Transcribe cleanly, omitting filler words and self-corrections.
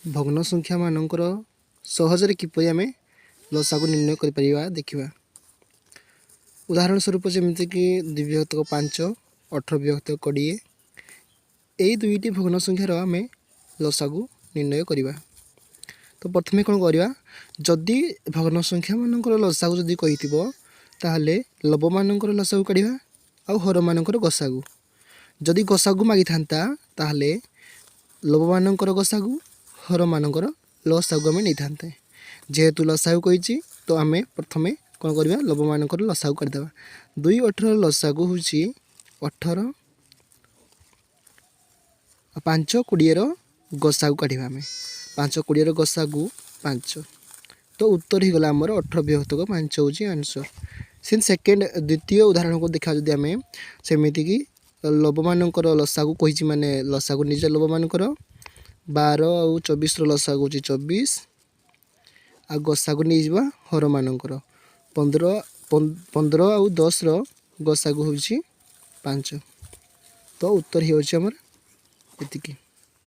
ଭଗ୍ନ ସଂଖ୍ୟାମାନଙ୍କର ସହଜରେ କିପରି ଆମେ ଲସାଗୁ ନିର୍ଣ୍ଣୟ କରିପାରିବା ଦେଖିବା। ଉଦାହରଣ ସ୍ୱରୂପ ଯେମିତିକି 2 ବିଭକ୍ତକ 5, 18 ବିଭକ୍ତକ 20, ଏଇ ଦୁଇଟି ଭଗ୍ନ ସଂଖ୍ୟାର ଆମେ ଲସାଗୁ ନିର୍ଣ୍ଣୟ କରିବା। ତ ପ୍ରଥମେ କ'ଣ କରିବା? ଯଦି ଭଗ୍ନ ସଂଖ୍ୟାମାନଙ୍କର ଲସାଗୁ ଯଦି କହିଥିବ, ତାହେଲେ ଲବମାନଙ୍କର ଲସାଗୁ କାଢ଼ିବା ଆଉ ହରମାନଙ୍କର ଗସାଗୁ। ଯଦି ଗସାଗୁ ମାଗିଥାନ୍ତା, ତାହେଲେ ଲବମାନଙ୍କର ଗସାଗୁ, ହରମାନଙ୍କର ଲସାଗୁ ଆମେ ନେଇଥାନ୍ତେ। ଯେହେତୁ ଲସାଗୁ କହିଛି, ତ ଆମେ ପ୍ରଥମେ କ'ଣ କରିବା? ଲବମାନଙ୍କର ଲସାଗୁ କାଢ଼ିଦେବା। 2 18 ଲସାଗୁ ହେଉଛି 18 ଆଉ 5 20ର ଗସାଗୁ କାଢ଼ିବା ଆମେ। 5 20ର ଗସାଗୁ 5। ତ ଉତ୍ତର ହେଇଗଲା ଆମର 18 ବିଭକ୍ତକ 5 ହେଉଛି ଆନ୍ସର୍। ସେମିତି ସେକେଣ୍ଡ, ଦ୍ୱିତୀୟ ଉଦାହରଣକୁ ଦେଖିବା ଯଦି ଆମେ, ସେମିତିକି ଲବମାନଙ୍କର ଲସାଗୁ କହିଛି, ମାନେ ଲସାଗୁ ନିଜ ଲବମାନଙ୍କର। 12 ଆଉ 24ର ଲସାଗୁ ହେଉଛି 24 ଆଉ ଗସାଗୁ ନେଇଯିବା ହରମାନଙ୍କର। 15 ଆଉ 10ର ଗସାଗୁ ହେଉଛି 5। ତ ଉତ୍ତର ହେଇଯାଉଛି ଆମର ଏତିକି।